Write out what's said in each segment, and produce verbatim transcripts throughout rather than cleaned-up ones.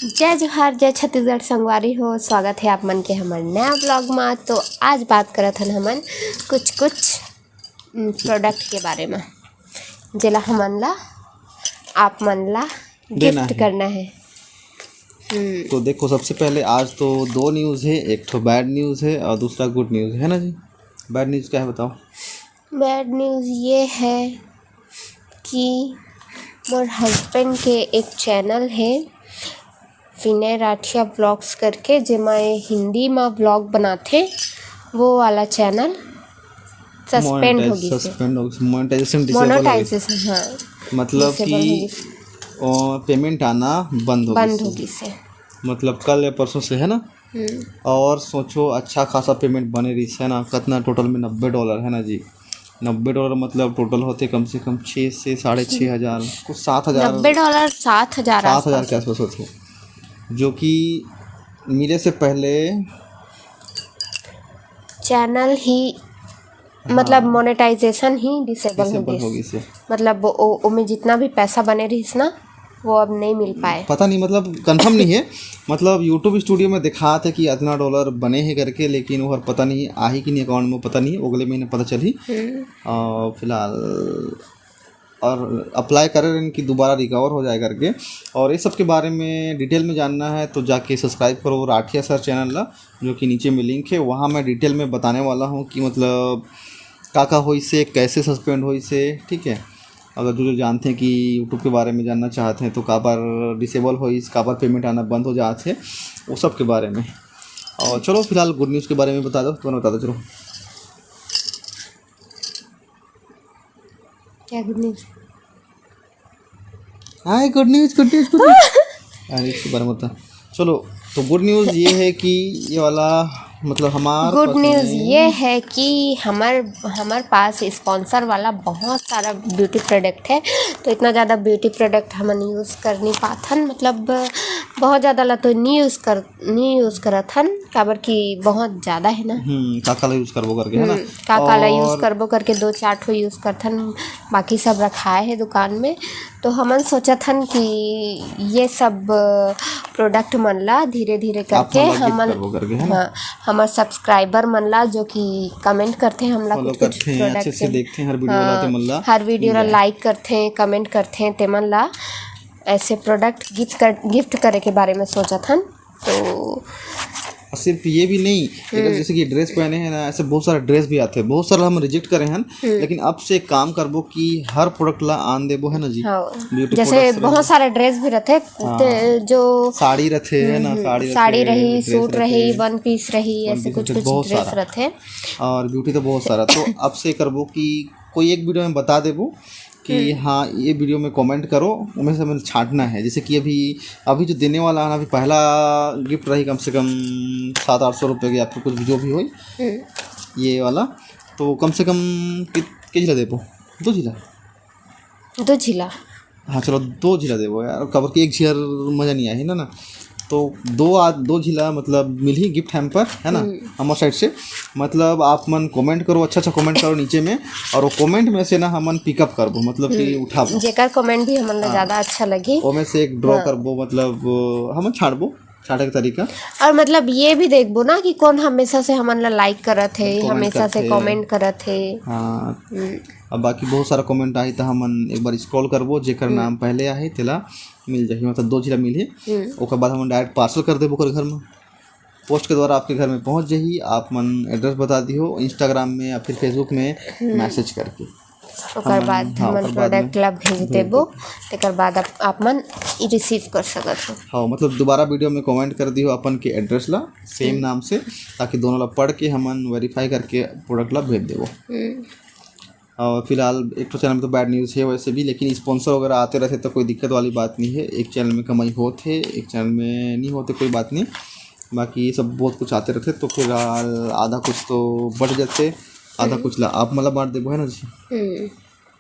जय जोहार, जय छत्तीसगढ़ संगवारी हो, स्वागत है आप मन के हमर नया व्लॉग मा। तो आज बात करत हन हमन कुछ कुछ प्रोडक्ट के बारे मा, जेला हमन ला, आप मन ला देना गिफ्ट है। करना है। हम्म, तो देखो, सबसे पहले आज तो दो न्यूज़ है, एक ठो बैड न्यूज़ है और दूसरा गुड न्यूज़ है ना जी। बैड न्यूज़ क्या है, बताओ? बैड न्यूज़ ये है कि मोर हस्बैंड के एक चैनल है विनय राठिया ब्लॉग्स करके, जेमा ये हिंदी मा ब्लॉग बनाथे, वो वाला चैनल सस्पेंड हो गिस हे। सस्पेंड हो गिस, मोनेटाइजेशन डिसेबल हो गिस। मोनेटाइजेशन, हाँ, मतलब डिसेबल हो कि गिस, पेमेंट आना बंद हो बंद गिस। हो गिस हे। मतलब कल या परसों से, है ना? हम्म, और सोचो, अच्छा खासा पेमेंट बने रहिस, है ना? कितना टोटल में? नब्बे डॉलर, है ना जी? नब्बे डॉलर मतलब टोटल होते कम से कम छः से साढ़े छः हज़ार, कुछ सात हज़ार, नब्बे डॉलर सात हज़ार सात हज़ार आसपास। के आसपास होते, जो कि मिले से पहले चैनल ही, मतलब मोनेटाइजेशन ही डिसेबल हो डिसेबल हो गई। गई से। मतलब वो, ओ- ओमे जितना भी पैसा बने रहिस ना, वो अब नहीं मिल पाए। पता नहीं, मतलब कंफर्म नहीं है। मतलब यूट्यूब स्टूडियो में दिखात हे कि इतना डॉलर बने हे करके, लेकिन वो हर पता नहीं आही कि नहीं अकाउंट में, पता नहीं, अगले महीने पता चलही। हम्म, और फिलहाल और अप्लाई करे रहन कि दोबारा रिकवर हो जाए करके। और ये सब के बारे में डिटेल में जानना है तो जाके सब्सक्राइब करो राठिया सर चैनल ला, जो कि नीचे में लिंक है। वहाँ मैं डिटेल में बताने वाला हूँ कि मतलब का का होइस हे, कैसे सस्पेंड होइस हे, ठीक है। अगर जो जो जानते हैं कि यूट्यूब के बारे में जानना चाहते हैं तो काबर डिसेबल होइस, काबर पेमेंट आना बंद हो जात हे, वो सब के बारे में। और चलो फिलहाल गुड न्यूज़ के बारे में बता दो, तुमने बता दो, चलो। क्या गुड न्यूज़? हाय, गुड न्यूज़, गुड न्यूज़, गुड न्यूज़। अरे, एक बार मत। चलो, तो गुड न्यूज़ ये है कि ये वाला, मतलब हमार गुड पास न्यूज़ में ये है कि हमर हमर पास स्पॉन्सर वाला बहुत सारा ब्यूटी प्रोडक्ट है। तो इतना ज़्यादा ब्यूटी प्रोडक्ट हमन यूज़ कर नहीं पाथन, मतलब बहुत ज़्यादा ला तो नहीं यूज़ कर नहीं यूज़ करत हन, काबर कि बहुत ज़्यादा है ना। हम्म, का का ला यूज़ करबो करके, है ना? का का ला यूज़ और करबो करके दो चार ठो यूज़ करथन, बाकी सब रखाए है दुकान में। तो हमन सोचत हन कि ये सब प्रोडक्ट मन ला धीरे धीरे आप करके मन ला गिफ्ट हमन, करबो करके, है ना? हाँ, हमर सब्सक्राइबर मन ला, जो कि कमेंट करते हैं हमला फॉलो कुछ कुछ करते हैं, अच्छे प्रोडक्ट से देखते हैं हर वीडियो ला, तो मन ला हर वीडियो ला लाइक करते हैं, कमेंट करते हैं, तेमन ला ऐसे प्रोडक्ट गिफ्ट कर गिफ्ट करे के बारे में सोचत हन। तो और सिर्फ ये भी नहीं, अगर जैसे कि ड्रेस पहने हैं ना, ऐसे बहुत सारे ड्रेस भी आते हैं, बहुत सारा हम रिजेक्ट करे हैं, लेकिन अब से एक काम करबो कि हर प्रोडक्ट ला आन देबो, है ना जी? हाँ, ब्यूटी जैसे प्रोडक्ट्स बहुत सारे ड्रेस भी रहते हैं, ते- जो साड़ी रहते है ना, साड़ी साड़ी रहते, रही, ड्रेस सूट रही, रहते, वन पीस रही, ऐसे पीस कुछ रहते, कुछ बहुत ड्रेस सारा। रहते हैं। और ब्यूटी तो बहुत सारा। तो अब से करबो कि कोई एक वीडियो में बता देबो कि हाँ, ये वीडियो में कमेंट करो, उनमें से हमें छांटना है। जैसे कि अभी अभी जो देने वाला है ना, अभी पहला गिफ्ट रही कम से कम सात आठ सौ रुपये के, या फिर कुछ भी, जो भी हो, हम्म, ये वाला। तो कम से कम कि, के झिला देबो? दो झिला। दो झिला। हाँ, चलो, दो झिला देबो यार, काबर कि एक झिला मजा नहीं आही ना, ना। तो दो आ दो झिला मतलब मिलही गिफ्ट हैम्पर, है ना, हमारे साइड से। मतलब आप मन कमेंट करो, अच्छा अच्छा कमेंट करो नीचे में, और वो कमेंट में से ना हमन पिकअप करबो, मतलब कि उठाबो। जेकर कमेंट भी हमन ला ज्यादा अच्छा लगी। ओमे से एक ड्रॉ करबो, मतलब हमन छांटबो, छांटे के तरीका। और मतलब ये भी देखबो ना कि कौन हमेशा से हमन ला लाइक करत है, कमेंट हमेशा से करथे। कमेंट करत है। हाँ, हम्म, अब बाकी बहुत सारा कमेंट आही तो हमन एक बार स्क्रॉल करबो, जेकर नाम पहले आही तेला मिल जाही, मतलब दो झिला मिलही। ओकर बाद हमन डायरेक्ट पार्सल कर देबो ओकर घर में, पोस्ट के द्वारा आपके घर में पहुंच जाही। आप मन एड्रेस बता दिहो, इंस्टाग्राम में या फिर फेसबुक में मैसेज करके। ओकर बाद हाँ, हमन ओकर बाद में प्रोडक्ट ला भेज देबो, तेकर बाद आप, आप मन रिसीव कर सकत हो। हाँ, मतलब दोबारा वीडियो में कमेंट कर दिहो अपन के एड्रेस ला सेम नाम से, ताकि दोनों ला पढ़ के हमन वेरीफाई करके प्रोडक्ट ला भेज देबो। हम्म, और फिलहाल एक ठो चैनल में तो बैड न्यूज़ है वैसे भी, लेकिन स्पॉन्सर वगैरह आते रहते तो कोई दिक्कत वाली बात नहीं है। एक चैनल में कमाई होत है, एक चैनल में नहीं होते, कोई बात नहीं। बाकी ये सब बहुत कुछ आते रहते, तो फिलहाल आधा कुछ तो बट जाते, आधा कुछ ला आप मतलब बांट देबो, है ना जी? हम्म,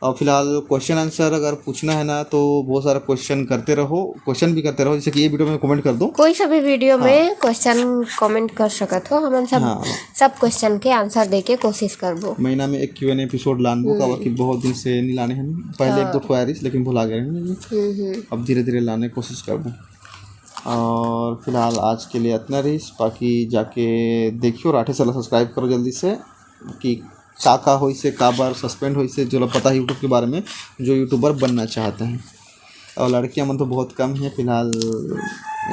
और फिलहाल क्वेश्चन आंसर अगर पूछना है ना, तो बहुत सारा क्वेश्चन करते रहो, क्वेश्चन भी करते रहो, जैसे कि ये वीडियो में कमेंट कर दो। कोई सा भी वीडियो में क्वेश्चन कमेंट कर सकत हो, हमन सब हाँ। सब क्वेश्चन के आंसर दे के कोशिश करबो। महीना में एक क्यू एन एपिसोड लानबो, काबर कि बहुत दिन से नहीं लाने हैं, पहले एक दो ठो आए रहिस, लेकिन भुला गए हैं। हम्म, हम्म। अब धीरे धीरे लाने कोशिश करबो। और फिलहाल आज के लिए इतना रहिस। बाकी जाके देखियो, राठेसर ला सब्सक्राइब करो जल्दी से, कि का का होइस हे, काबर सस्पेंड होइस हे, जो ला पता है यूट्यूब के बारे में, जो यूट्यूबर बनना चाहते हैं। और लड़कियां मन तो बहुत कम है फिलहाल।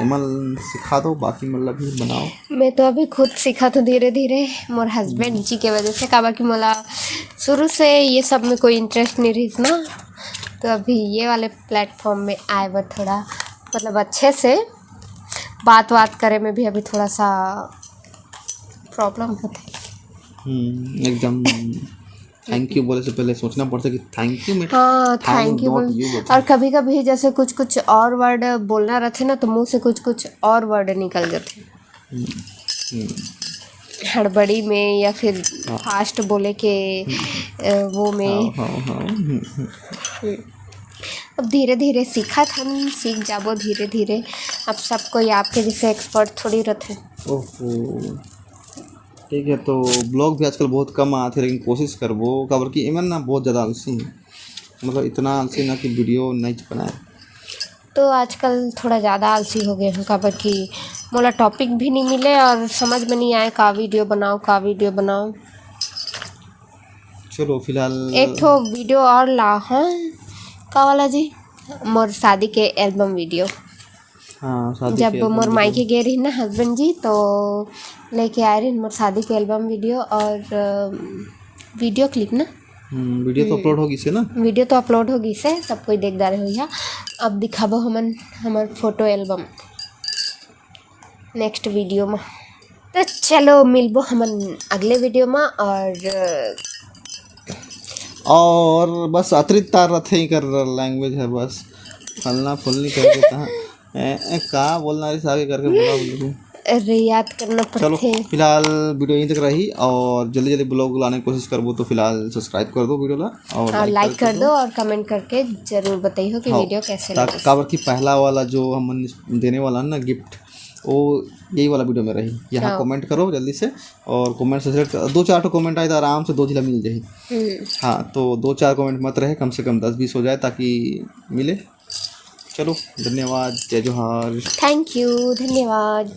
एमन सिखा दो, बाकी मन ला भी बनाओ। मैं तो अभी खुद सीखत हूँ धीरे धीरे, मोर हस्बैंड जी के वजह से, काबर कि मोला शुरू से ये सब में कोई इंटरेस्ट नहीं रहिस ना, तो अभी ये वाले प्लेटफॉर्म में आए बर थोड़ा, मतलब, अच्छे से बात बात करे में भी अभी थोड़ा सा प्रॉब्लम होता है। हम्म, एकदम। थैंक यू बोले से पहले सोचना पड़ता कि थैंक यू में हाँ, thank थैंक यू not बोल। you बोलते और कभी कभी जैसे कुछ कुछ और वर्ड बोलना रहते ना, तो मुंह से कुछ कुछ और वर्ड निकल जाते हैं। हम्म, हम्म। हड़बड़ी में या फिर फास्ट बोले के अ, वो में। हाँ, हाँ, हाँ, हम्म, हम्म। अब धीरे धीरे सीखत हन, सीख जाबो धीरे धीरे। अब सब कोई आपके जैसे एक्सपर्ट थोड़ी रहते। ओहो, ठीक है, तो ब्लॉग भी आजकल बहुत कम आते, लेकिन कोशिश करबो, काबर कि एमन ना बहुत ज़्यादा आलसी हैं। मतलब, इतना आलसी ना कि वीडियो नहीं बनाए। तो आजकल थोड़ा ज़्यादा आलसी हो गए हूँ, काबर कि मोला टॉपिक भी नहीं मिले और समझ में नहीं आए का वीडियो बनाओ, का वीडियो बनाओ। चलो, फिलहाल एक ठो वीडियो और ला, हाँ, का वाला जी, मोर शादी के एल्बम वीडियो। हाँ, शादी जब के album मोर video। मायके गए रही ना हस्बैंड जी, तो लेके आए रही मोर शादी के एल्बम वीडियो और वीडियो क्लिप ना। हम्म, वीडियो तो अपलोड हो गई से ना। वीडियो तो अपलोड हो गई से, सब कोई देख डारे हो। अब दिखाबो हमन हमर फोटो एल्बम नेक्स्ट वीडियो में। तो चलो, मिलबो हमन अगले वीडियो में। और और बस अतिरिक्त तार रथे ही कर लैंग्वेज है, बस फलना फुलनी कर देता है। ए, ए, का बोलना है, आगे करके बोला बोल। अरे, याद करना चलो, पड़थे। फिलहाल वीडियो यहीं तक रही और जल्दी जल्दी ब्लॉग लाने की कोशिश करबो, तो फिलहाल सब्सक्राइब कर दो वीडियो ला और और लाइक कर दो और कमेंट करके जरूर बताइए कि हाँ, वीडियो कैसे ता- लगे। काबर कि पहला वाला जो हमन देने वाला है ना गिफ्ट, वो यही वाला वीडियो में रही। यहाँ हाँ। कमेंट करो जल्दी से और कमेंट से select, दो चार ठो कमेंट आए तो आराम से दो जिला मिल जाए। हम्म, हाँ, तो दो चार कमेंट मत रहे, कम से कम दस बीस हो जाए ताकि मिले। चलो, धन्यवाद, जय जोहार। थैंक यू, धन्यवाद।